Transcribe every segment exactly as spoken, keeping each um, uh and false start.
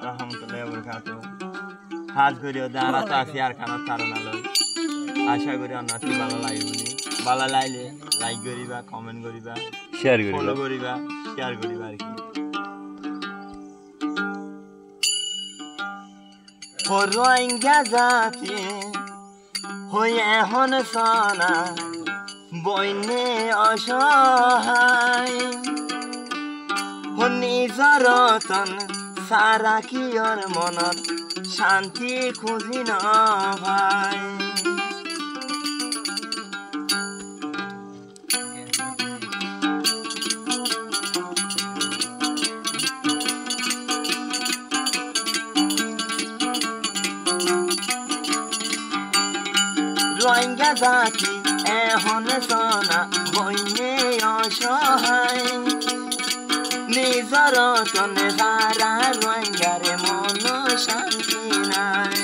rahmatullahi wa barakatuhu. Hás gorí de añára to así Arkanor tarana loi. Acá gorí onnoráttu bála lage buli. Bála laile like goríba, comment goríba, share goríba, follow goríba, share goríba ar ki. Ó Ruáingga zati, hoi ehón sona, boinne ocohái. Ó nizor wotón sára kiyór monot cánti kúzi no fai. Ruáingga zati ehón sona, boinne ocohái. Nizor wotón sára Ruáinggar mono cánti nai.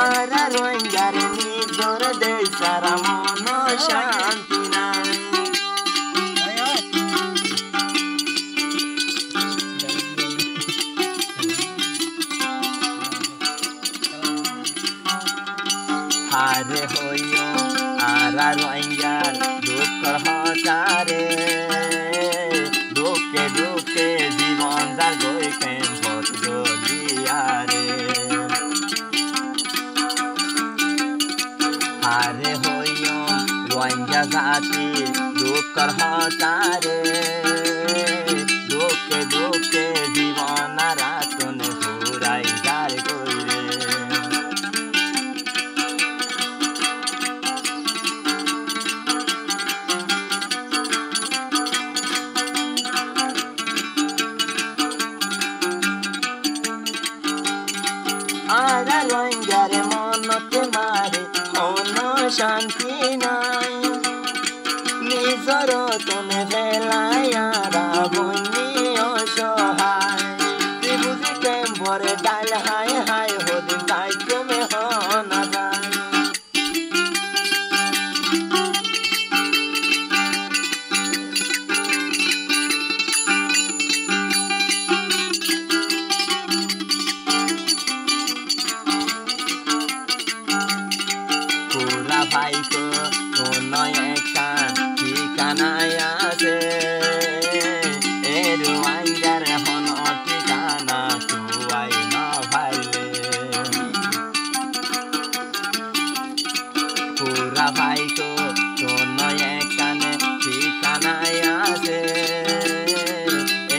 Añára Ruáinggar nizor dec sára mono cánti nai. Hare hoiyum añára Ruáinggar dukkór hotá re, dukke dukke zibon zar goi kempot zoliya re. Hare hoiyum Ruáingga zati dukkór hotá re, dukke dukke zibon añárattún furai zar goi re. Añára Ruáinggar monot mare hono cánti nai. Nizor wotón felai añára boinne ocohái. Rifuzi kempor dhail hái hái hodin táikkum hona zai. Fura faito, hono ekkán thikana asé? E Ruáinggar hono thikana tuwai no faile. Fura faito, hono ekkán thikana asé?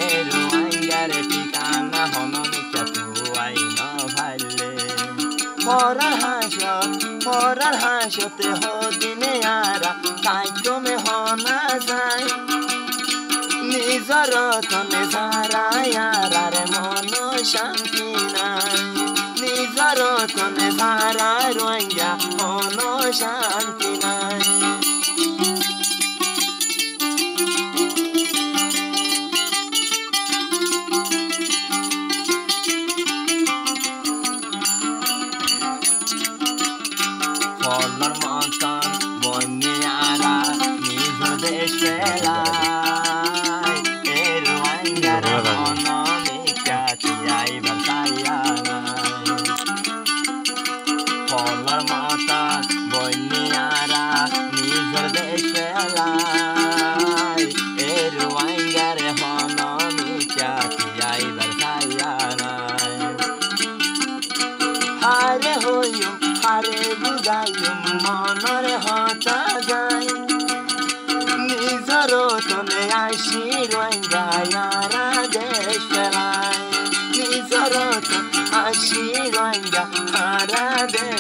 E Ruáinggar thikana hono mikká tuwai no faile. Forar hañcot, forar hañcot hodin añára táikkum hona zai. Nizor wotón sára añárar mono cánti nai. Nizor wotón sára Ruáingga hono cánti nai. Folor moton boinne añára nizor dec felai, e Ruáinggar hono mikká tiyaibar saiya nai. Folor moton boinne añára nizor dec felai, e Ruáinggar hono mikká tiyaibar saiya nai. Hare hoiyum, hare buzaiyum, monor hotá zai. Nizor wotón aicí Ruáingga añára dec felai. Nizor wotón aicí Ruáingga añára dec